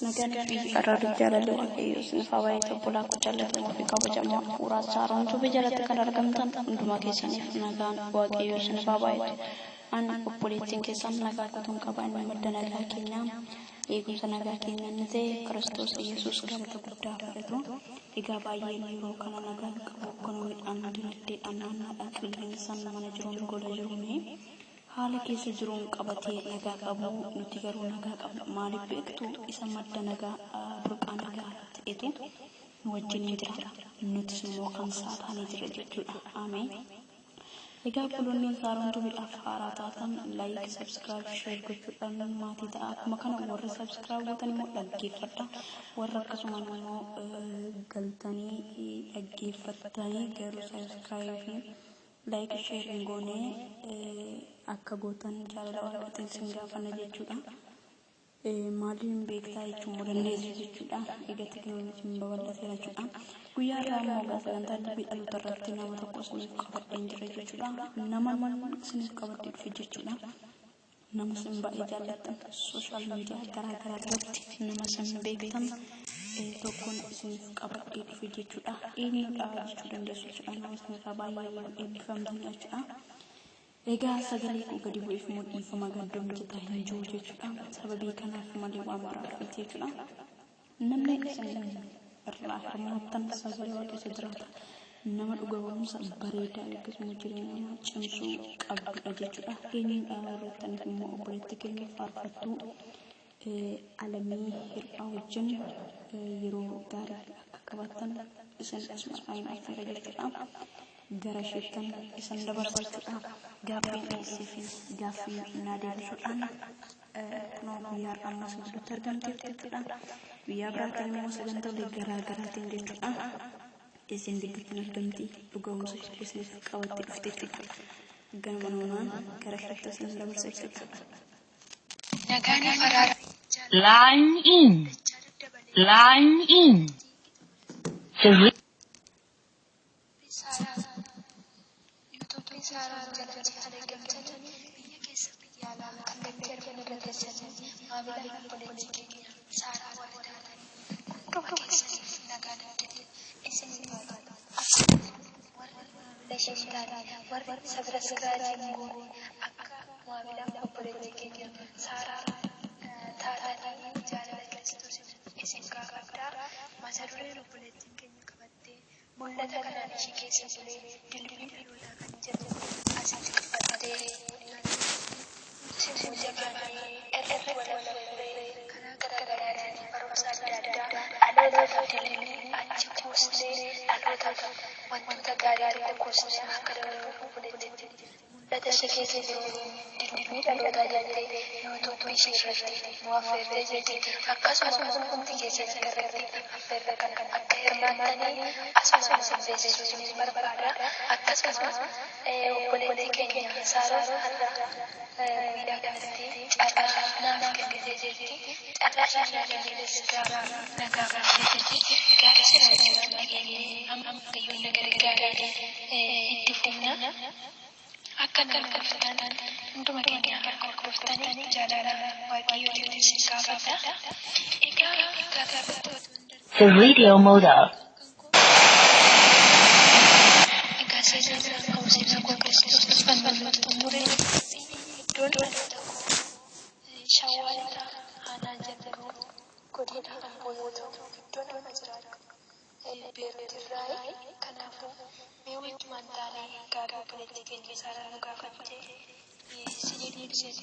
Nagaan fi araarri jaalalli Waaqayyoo isiniif haa baay'atu. Obbolaa koo jaallatamoo fi kabajamoo hafuuraa Saaroon Tube jalatti kan argamtan hundumaa keessaniif nagaan Waaqayyoo isiniif haa baay'atu. Ani obboleettiin keessan nagaa kutuun qaba. Inni madda nagaa keenyaa, eegumsa nagaa keenya inni ta'e Kiristoos Yesuus galata guddaa fudhatu. Egaa baay'een yeroo kana nagaan qabu ikoonomiidhaan, dinagdeedhaan, naannaadhaan, qilleensaan, mana jiruun, gola jiruun, haala keessa jiruun qabatee nagaa qabu. Nuti garuu nagaa qabna. Maaliif beektu? Isa madda nagaa, burqaa nagaa ta'etu nu wajjin jira. Nutis immoo kan isaa taanee jirra jechuudha. Ameen. Egaa obboloonni Saaroon Tubeedhaaf haaraa taatan, like, subscribe, share gochuudhaan maatii ta'a. Akkuma kana warri subscribe gootan immoo dhaggeeffadha. Warra akkasumaan immoo galtanii dhaggeeffattanii garuu subscribe fi like, share hin goone, akka gootan jaalala Waaqaatiin sin gaafanna jechuudha. Maaliin beektaa jechuun immoo dandeessu jechuudha. Egaa teekinooloojiin babal'ateera jechuudha. Guyyaa irraa immoo egaa sagantaa dilbii dhaloota irratti nama tokko isiniif qabadheen jira jechuudha. Nama isiniif qabadhee dhufe jechuudha. Nama isin baay'ee jaallattan, social media garaa garaa irratti nama isin beektan tokkoon isiniif qabadhee dhufe jechuudha. Eenyudha jechuu dandeessu jechuudha. Nama isinirraa baay'ee eebbifamtan jechuudha. Egaa sagalee koo gadi bu'eef immoo dhiifama, gaddoo mijataa hin jiru jechuudha. Sababii kanaaf malee waan biraaf miti jechuudha. Namni isin irraa hirmaattan sagalee Waaqayyo jiraata. Nama dhuga ba'umsa bareedaa yookiis jireenya namaa cimsuu qabdudha jechuudha. Eenyudha warrootaniif immoo obboleettii keenya faarfattuu Alamii Hirphaa wajjin yeroo gaarii akka qabaattan isin asumaan affeera jechuudha. Gara isheettan isin dabarsa jechuudha. Gaaffiin dhiyeessee fi gaaffii naa deebisuudhaan kunoo guyyaa har'aa ammas gidduutti argamteef jechuudha. Guyyaa biraatiin immoo sagantaalee garaa garaatiin jechuudha. Isin gidduutti argamti, dhuga'umsa isiniif qabattee dhufte jechuudha. Gamanumaan gara isheetti isin dabarsa jechuudha. Nagaan araara Line in. Line in. The Saaraa YouTube Saaraa jalatti kan argamtan, biyya keessa, biyya alaa kallattii arfan irra teessanii maamila obboleettii keenya Saaraa warra taatan hunduma keessaniif nagaan addatti isiniif haa ta'u. Warri maamila ishee hin taane, warri subscribe hin goone, akka maamila obboleettii keenya Saaraa taatanii jaalala Kiristoosiif isin gaafadhaa. Mata dureen obboleettiin keenya qabattee mul'ata kanaan ishee keessa bulee dilbii dhalootaa kan jedhu asitti qabattee nuti jabaannee irratti wal affeerree karaa garaagaraatiin barumsa adda addaa dhalootaaf dilbii achi kuusnee, dhalootaaf wantoota gaarii tokko kuusnee akka dabarru, obboleettiin mul'ata ishee keessa jiru dilbii dhalootaa jettee YouTube ishee irratti nu affeertee jirti. Akkasumas hundi keessan irratti affeerra kana akka hirmaattanii asumaan isin beeksisuu isiniif barbaada. Akkasumas obboleettii keenya Saaraan har'a guyyaa kanatti carraa naaf kennitee jirti. Carraa isheen naa kennites gaaffii na gaafattee jirti. Gaaffii sana wajjin dhageenyee amma Waaqayyoon na gargaaree itti fufna. Akka nu hordoftan, hunduma keenya akka hordoftanii jaalala Waaqayyootiin isin gaafadha. Egaa gaaffiitti The radio mode. Egaa seenaa ka'uu seenaa koo Kiristoos fannoo irratti xumure. Iddoon dhaloota koo Shawaa Lixaa, aanaa Jalduu, godina Amboo yoo ta'u, iddoon amma jiraadhu Beerut irraayi. Kanaafuu mee wajjumaan taanee gaaffii obboleettii keenya Saaraa nu gaafatte isinii deebisee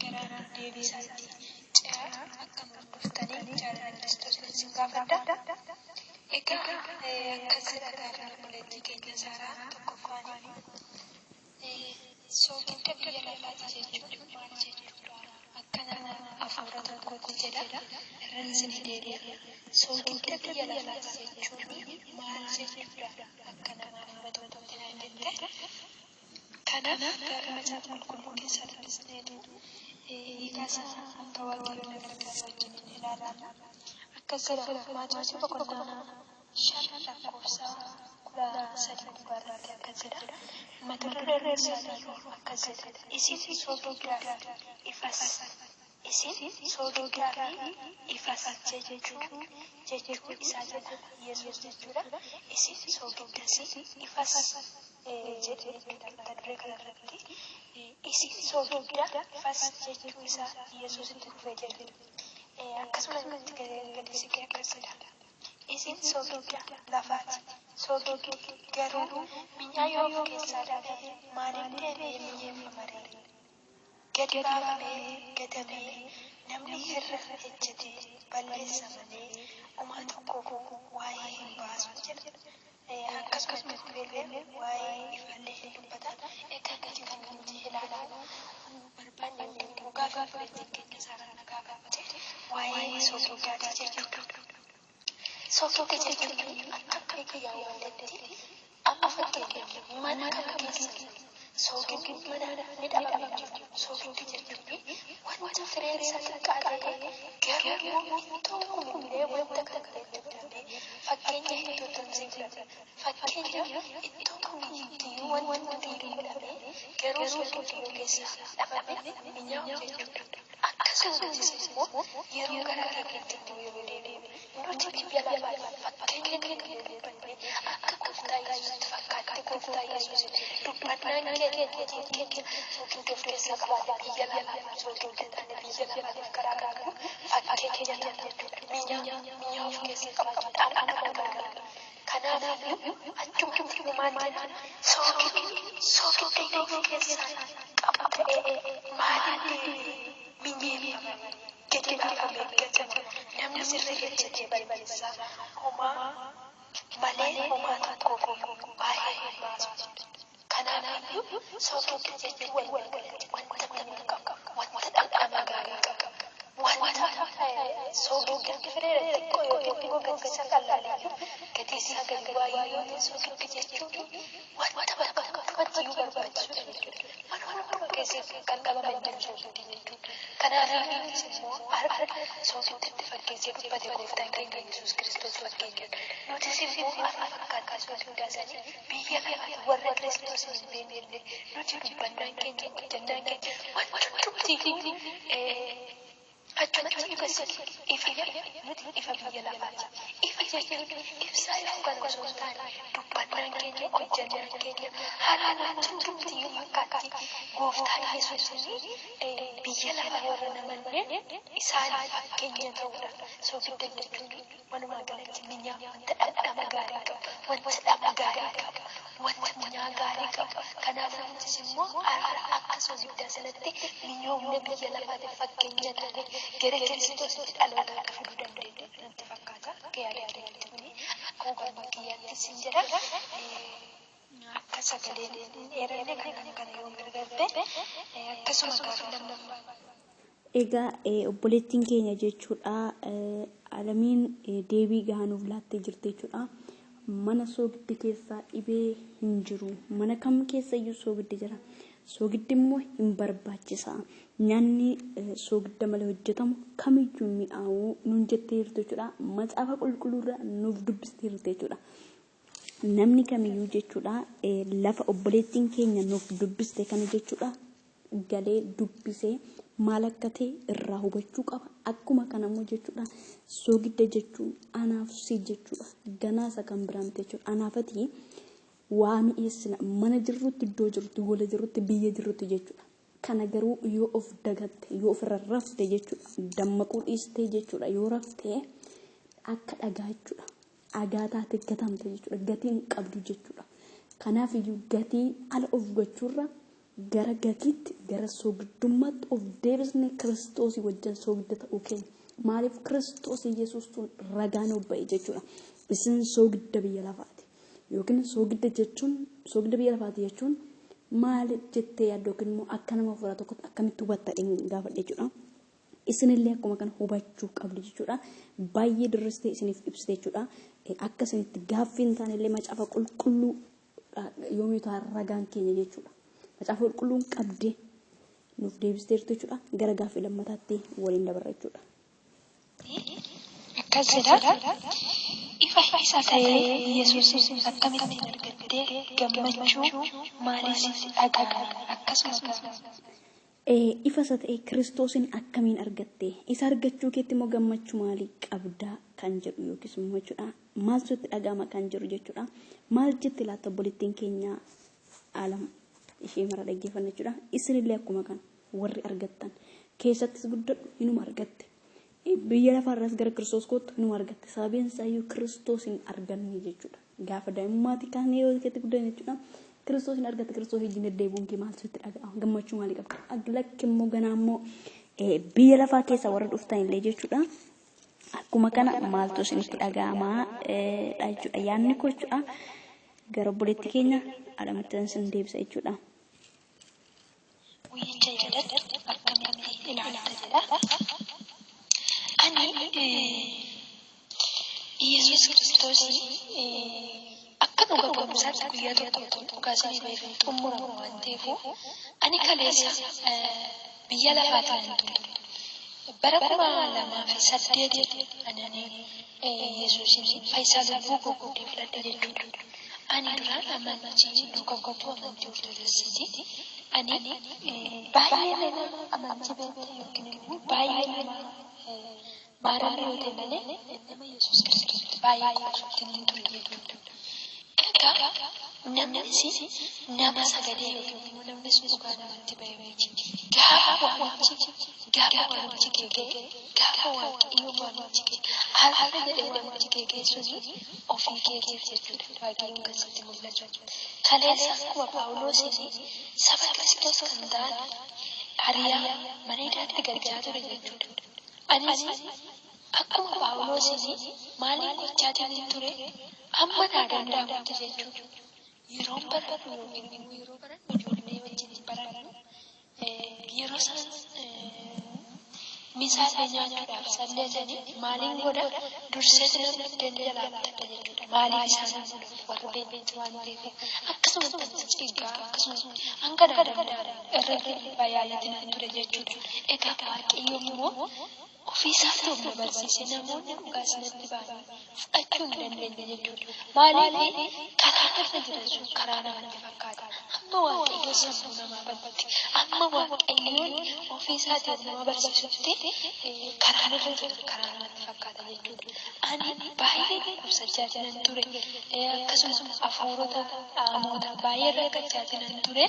gara deebii isaatti ce'aa, akka nu hordoftanii jaalala Kiristoosiin isin gaafadha. Egaa akkas jedha gaaffiin obboleettii keenya Saaraa tokkoffaani. Soogidda biyya lafaati jechuun maal jechuudha? Akka nama hafuura tokkootti jedha. Irran isinii deebi'a. Soogidda biyya lafaati jechuun maal jechuudha? Akka nama hafuura tokkootti naan jette. Kanaaf gaafa Macaafa Qulqulluu keessaa dubbisneetu hiikaa isaa akka Waaqayyo na gargaare wajjiniin ilaalla. Akkas jedha, Maatewos boqonnaa 5 lakkoofsa 13 gubbaarratti akkas jedha. Mata dureen isaatii akkas jedha. Isin soogiddaa fi ifas. Isin soogiddaa fi ifas jechuu isaa jedha Yesuus jechuudha. Isin soogiddas ifas jedhe jechuudha mata duree kanarratti. Isin soogidda ifas jechuu isaa Yesuusitti fufee jedha. Akkasuma itti gadi siqee akkas jedha. Isin soogidda lafaati. Soogiddi garuu minyaa yoo of keessaa dhabe maaliin deebi'ee minyeeffama ree? Gadi baafamee gatamee namni irra ejjetee balleessa malee homaa tokkoof waa'ee hin baasu jedha. Akkasuma itti fufeellee waa'ee ifallee hin dubbata. Egaa nuti kan nuti ilaaluu barbaanne yookiin immoo gaafa obboleettiin keenya Saaraan na gaafatte waa'ee soogiddaati jechuudha. Soogidda jechuun akka kiyyaa hubannetti amma fakkeenyaaf mana kam keessa soogiddi mana ni dhabama jiru. Soogiddi jechuun wanta fireen isaa xiqqaa ta'e garuu immoo ittoon kun illee wanta kana kan itti godhamee fakkeenya ittootti sin fudhadha. Fakkeenyaaf ittoon kun iyyuu wanti nuti godhamee garuu soogiddi yoo keessaa dhabame mi'aawu jechuudha. Akkasumas immoo yeroo gara keenyatti immoo yeroo deebi'u nuti biyya lafaa fakkeenya keenya dubbanne akka gooftaa Yesuusitti fakkaatti gooftaa Yesuus dubbannaan keenya hojiin keenya soogidda of keessaa qabaate biyya lafaaf soogidda taane biyya lafaatiif karaa gaarii fakkeenya taane jechuudha. Minyaa of keessaa qabaatu dhamdhama gaarii. Kanaafuu achumatti maal jedha soogidda yoo of keessaa qabu ta'ee maaliin deebi'ee minyeeffama gadi baafamee gatama namni sirrii hojjetee balbalessaa homaa malee homaa tokkoof baay'ee hin baasu. Kanaafuu soogidda jechuun walumaa galatti wanta minyaa qabu, wanta dhamdhama gaarii qabu, wanta soogidda fireera xiqqoo yookiin immoo gatii isaa qallaaleeyyuu gatii isaa gadi baay'ee yoo ta'e soogidda jechuun wanta bakka hundumatti iyyuu barbaachisudha jechuudha. Mana hundumaa keessatti kan qabame jiru soogiddi jechuudha. Kanaafuu nutis immoo har'a soogiddatti fakkeessee dubbate gooftaan keenya Yesuus Kiristoos fakkeenyaan. Nutis immoo har'a fakkaataa soogiddaa sanii biyya lafaa warra Kiristoos hin beekne nuti dubbannaan keenya hojjannaan keenya wanti hundumtiyyuu achumatti ifas ifa nuti ifa biyya lafaati. Ifa jechuun ibsaa yookaan osoo hin taane dubbannaan keenya hojjannaan keenya haala wanti hundumtiyyuu fakkaatti gooftaa Yesuus biyya lafaa warra namanne isaan fakkeenya ta'uudha. Soogidda jechuun walumaa galatti minyaa wanta dhamdhama gaarii qabu, wanta dhama gaarii qabu, wanta minyaa gaarii qabu. Kanaafuu nutis immoo har'a akka soogiddaa sanatti minyoomne biyya lafaatiif fakkeenya taane gara Kiristoositti dhaloota akka fiduu dandeenyu natti fakkaata. Akka yaada keenyatti kuni akka hubannoo kiyyaatti sin jedha. Akka sagaleen hin dheeranne kan kana yoo mirgarbe akkasuma gaafa lammaffaa. Egaa obboleettiin keenya jechuudha Alamiin deebii gahaa nuuf laattee jirti jechuudha. Mana soogiddi keessaa dhibee hin jiru. Mana kam keessa iyyuu soogiddi jira. Soogiddi immoo hin barbaachisa. Nyaanni soogidda malee hojjetamu kamiyyuu mi'aawu nuun jettee jirtu jechuudha. Macaafa qulqulluurra nuuf dubbistee jirti jechuudha. Namni kamiyyuu jechuudha lafa obboleettiin keenya nuuf dubbiste kana jechuudha galee dubbisee maal akka ta'e irraa hubachuu qaba. Akkuma kanammoo jechuudha soogidda jechuun anaaf si jechuudha. Ganaa isa kan biraa miti jechuudha. Anaafati waa mi'eessina mana jirrutti, iddoo jirrutti, gola jirrutti, biyya jirrutti jechuudha. Kana garuu yoo of dagatte, yoo ofirra rafte jechuudha, dammaquu dhiiste jechuudha, yoo rafte akka dhagaa jechuudha. Dhagaa taate gatamte jechuudha. Gatii hin qabdu jechuudha. Kanaaf iyyuu gatii ala of gochuurra gara gatiitti, gara soogidummaatti of deebisnee Kiristoosii wajjin soogidda ta'uu keenya. Maaliif Kiristoos Yesuus sun ragaa nuuf ba'e jechuudha. Isin soogidda biyya lafaati. Yookiin soogidda jechuun soogidda biyya lafaati jechuun maal jettee yaaddu yookiin immoo akka nama fuula tokkotti akkamitti hubatta gaafadhe jechuudha. Isinillee akkuma kana hubachuu qabdu jechuudha. Baay'ee dirristee isiniif ibsite jechuudha. Akka isinitti gaaffii hin taanellee macaafa qulqulluu yoomii ta'an ragaan keenya jechuudha. Macaafa qulqulluun qabdee nuuf deebisteertu jechuudha. Gara gaaffii lammataatti waliin dabarra jechuudha. Akkas jedha. Ifa isa ta'ee Yesuusin akkamittiin argattee gammachuu maaliis dhaga'ame? Akkasuma gaafa. Ifa isa ta'e Kiristoosin akkamiin argatte? Isa argachuu keetti immoo gammachuu maalii qabdaa kan jedhu yookiis immoo jechuudha. Maaltu itti dhaga'ama kan jedhu jechuudha. Maal jetti laata obboleettiin keenya Alam ishee mara dhaggeeffanna jechuudha. Isinillee akkuma kana warri argattan keessattis guddadhu inuma argatte. Biyya lafaarraas gara Kiristoos kottu inuma argatte. Sababiin isaayyuu Kiristoos hin arganne jechuudha. Gaafa daa'imummaatii kaanee yoo keessatti guddanne jechuudha. Kiristoos hin argatte, Kiristoos wajjin deddeebi'uun kee maaltu sitti dhaga'ama? Gammachuu maalii qabda? Lakki immoo ganaa immoo biyya lafaa keessa warra dhuftan illee jechuudha. Akkuma kana maaltu isinitti dhaga'ama jechuudha. Yaadni koo jechuudha. Gara obboleettii keenya Alamitti isin deebisa jechuudha. Guyyicha yaadadhu akkamitti ilaalta jedha. Ani Iyesuus Kiristoos akka dhuga ba'umsaatti guyyaa tokko dhugaa isinii beeku xumuramu waan ta'eef, ani kaleessa biyya lafaatiin hin ture. Bara 2008 ani Yesuusin fayyisaa lubbuu koo godhee fudhadhe jechuudha. Ani duraan amantii duuka buutuu amantii Ortodoksiiti. Ani baay'ee nama amantii beekte yookiin immoo baay'ee nama maaramee yoo ta'e malee nama Yesuus Kiristoositti baay'ee qoosootti hin ture jechuudha. Egaa namnis nama sagalee yookiin immoo namnis dhugaa namatti ba'e miti. Gaafa waamichi kee ga'e, gaafa Waaqayyo waamichi kee har'a jedhee waamichi kee ga'e suni ofii keetiif jechuudha. Waaqayyoon kan sitti mul'atu. Kaleessa akkuma Paawuloosiin saba Kiristoos kan ta'an hariyaa mana hidhaatti galchaa ture jechuudha. Anis akkuma Paawuloosiin maaliin gochaatiin ture amma naa danda'amutti jechuudha. Yeroon baradhu yookiin immoo yeroo baradhu ijoollee wajjin baradhu yeroo isaan misaalee nyaachuudhaaf salleessanii maaliin godha, dursee namni biddeen jalaa bitadha jechuudha. Maaliif isaan warra beektu waan ta'eef, akkasumas ciiggaa akkasumas hanga naa danda'amu irratti baay'aaleetiin nan ture jechuudha. Egaa Waaqayyo immoo ofii isaatti of na barsiise, namoonni dhugaa sinatti ba'anii fudhachuu hin dandeenye jechuudha. Maaliif karaan irra jiran sun karaa namatti fakkaata. Hamma Waaqayyo sammuu namaa banutti, hamma Waaqayyoon ofii isaatii of nama barsiisutti karaan irra jiran karaa namatti fakkaata jechuudha. Ani baay'ee dhukkubsachaa nan ture. Akkasumas hafuurota hamoota baay'ee rakkachaa nan ture.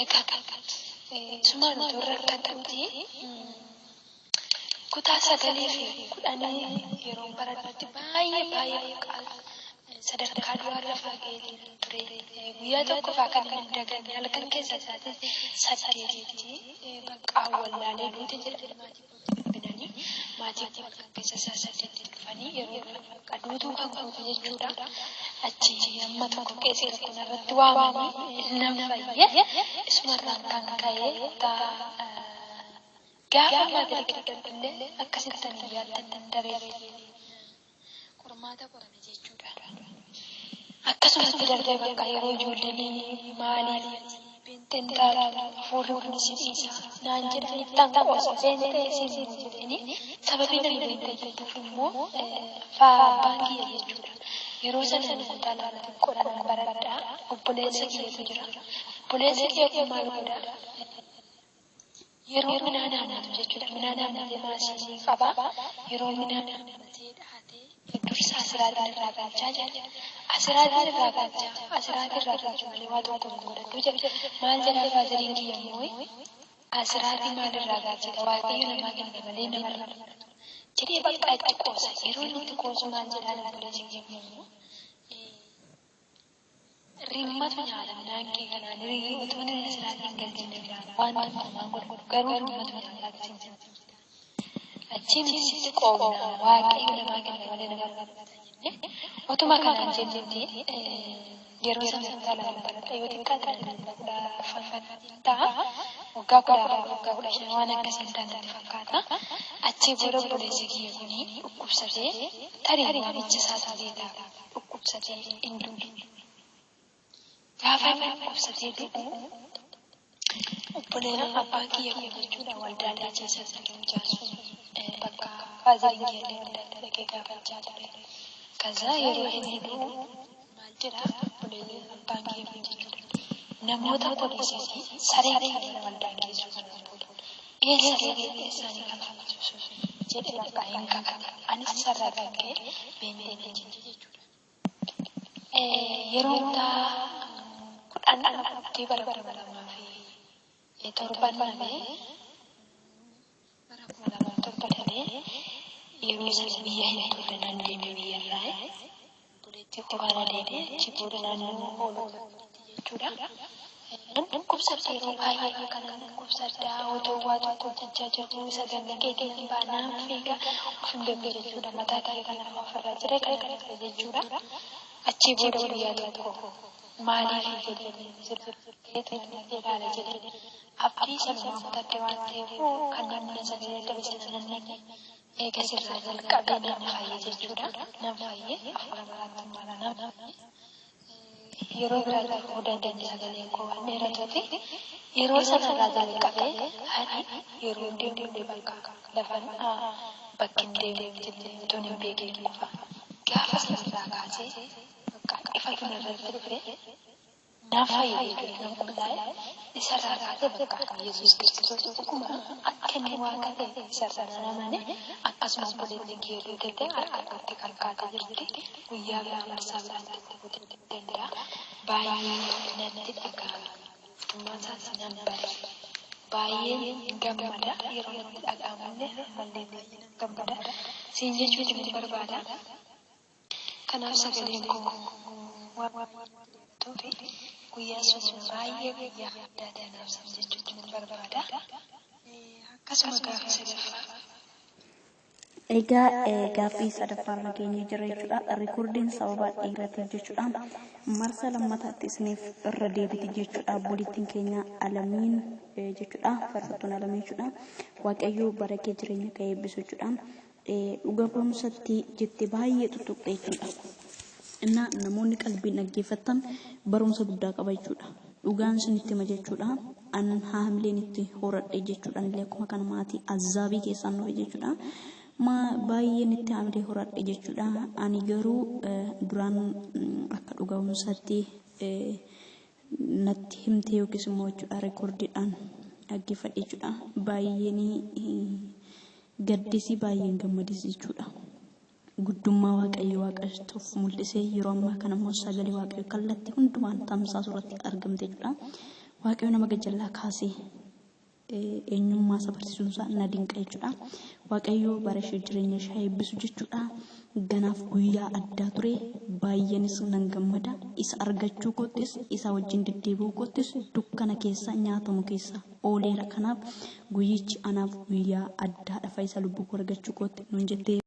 Egaa sumaan utuu rakkadhuuti kutaa sagalii fi kudhanii yeroo baradhutti baay'ee baay'ee sadarkaa duraa lafaa ga'ee ture. Guyyaa tokko fa'aa kan hin daganne halkan keessa isaatii 8tti bakka awwaalaalee duute jedhanii maatii kootti bilbilanii, maatii koo halkan keessa isaa 8tti dhufanii yeroo dhufan bakka duutuu kan goote jechuudha. Achi amma tokko qeesii tokko narratti waamanii nan fayyee, isumarraan kan ka'e gaafa maatirikii darbullee akkasitti ani yaaddan daree qormaata qorame jechuudha. Akkasumatti darbee bakka yeroo ijoolleen maaliif beenxeen taatu, hafuurri kun si dhiisa naan jedhanii tan qoosa, beenxee isin jedhanii, sababii namni beenxee jettuuf immoo abbaan kiyya jechuudha. Yeroo sana kutaa lama xiqqoodhaan baradhaa, obboleessa kiyyatu jira. Obboleessi kiyya kun maal godhaa? Yeroo midhaan hammatu jechuudha. Midhaan hammatee maasii qaba. Yeroo midhaan hammatee dhahatee dursa asiraatiin irraa galchaa jedha. Asiraatiin irraa galchaa, asiraatiin irraa galchuu malee waa tokko hin godhadhu jedha. Maal jedhaa faazariin kiyya immoo, asiraatii maal irraa galchita, Waaqayyo namaa kenna malee namarraa fudhatu jedhee bakka itti qoosa. Yeroo inni itti qoosu maal jedhaa obboleessi kiyya immoo, rimmatu nyaata midhaan kee kanaan, utuu inni asiraatiin galchine waan tokko namaa godhu garuu rimmatu nyaataa isin. Achii miti sitti qoomna, Waaqayyo namaa kenna malee namarraa fudhata jennee otuma kanaan jennutti, yeroo sana kutaa lama baradha, yoo xiqqaate nama 14 ta'a, waggaa 14, waggaa 15 waan akkasii natti fakkaata. Achii booda obboleessi kiyya kuni dhukkubsatee, tarii waamicha isaa ta'ee ta'a, dhukkubsatee hin du'e. Gaafa inni dhukkubsatee du'u obboleeyyan abbaan kiyya kun jechuudha waldaalee keessatti mucaan bakka faazariin kiyya illee waldaatti dhaqee gaafachaa ture. Kaza yeroo inni du'u maal jedha obboleeyyan abbaan kiyya kun jechuudha. Namoota poolisii saree keenya waldaan geessu kanaan booda. Eessa isaanii kan fayyisu jedhe bakka hin kakate. Anis isarraa kan ka'e beenxeen jette jechuudha. Yeroo hundaa 10 bara 2007 namee bara 2007 daree yeroo sana biyya hin turre nan deeme biyyarraa. Obboleettii koo faana deemee achi booda naannoo oolu jechuudha. Nan dhukkubsadha yeroo baay'ee kanan dhukkubsadha otoo waa tokko hojjechaa jirru isa gannaqee keenya baanaan fiiga of hin beeku jechuudha. Mataa kiyya kana ofirraa jira kan kana jechuudha. Achii booda guyyaa tokko maaliif jedhee ilaala jedhee abdii sanumaa kutadhe waan ta'eef kan namni sagalee dadhabe sana nan naqe. Eega sirraa jalqabee nan fayye jechuudha. Nan fayye hafuura maraatti mala nan fayye. Yeroo biraa dhufuu dandeenye sagaleen koo waan dheeratuufi yeroo sanarraa jalqabee ani yeroo deemullee bakka lafan bakki hin deemnetti utuun hin beekin kufa. Gaafa sanarraa kaasee bakka ifatu narratti dhufe nan fayye jechuudha nan qullaa'e isarraa kaasee bakka Yesuus Kiristoos dhuguma akka inni waaqa ta'e isarraa nan amane akkasuma obboleettiin kiyya duutellee harka kootti kalkaatee jirti guyyaa biraa marsaa biraatti itti danda'a. Baay'ee natti dhaga'ama. Gooftummaa isaas nan bare. Baay'een gammada yeroo natti dhaga'amullee ammallee baay'ee nan gammada. Siin jechuutu ni barbaada. Kanaaf sagaleen koo waan dheeratuufi guyyaa sun baay'ee guyyaa addaa ta'e anaaf siin jechuutu ni barbaada. Akkasuma gaaffii sadaffaa. Egaa gaaffii sadaffaarra geenyee jira jechuudha. Rikoordiin sababa dheerateef jechuudha. Marsa lammataatti isiniif irra deebiti jechuudha. Obboleettiin keenya Alamiin jechuudha. Faarfattuun Alamii jechuudha. Waaqayyo bara kee jireenya kee eebbisu jechuudha. Dhuga ba'umsatti jette baay'ee tuttuqxe jechuudha. Innaa namoonni qalbiin dhaggeeffattan barumsa guddaa qaba jechuudha. Dhugaan isinitti hima jechuudha. An haamileen itti horadhe jechuudha. Illee akkuma kana maatii azaabii keessaan dhufe jechuudha. Ma baay'een itti haamilee horadhe jechuudha. Ani garuu duraan akka dhuga ba'umsaatti natti himte yookiis immoo jechuudha reekoordiidhaan dhaggeeffadhe jechuudha. Baay'een gaddisi baay'een gammadis jechuudha. Guddummaa Waaqayyo Waaqatuuf mul'isee yeroo ammaa kana immoo sagalee Waaqayyo kallattii hundumaan tamsaasu irratti argamte jechuudha. Waaqayyo nama gajjallaa kaasee eenyummaa isa barsiisuun isaa na dinqa jechuudha. Waaqayyo bara ishee jireenya ishee eebbisu jechuudha. Ganaaf guyyaa addaa ture baay'eenis nan gammada. Isa argachuu koottis isa wajjin deddeebi'uu koottis dukkana keessa nyaatamu keessa ooleera. Kanaaf guyyichi anaaf guyyaa addaadha. Fayyisa lubbuu koo argachuu kootti nuun jettee.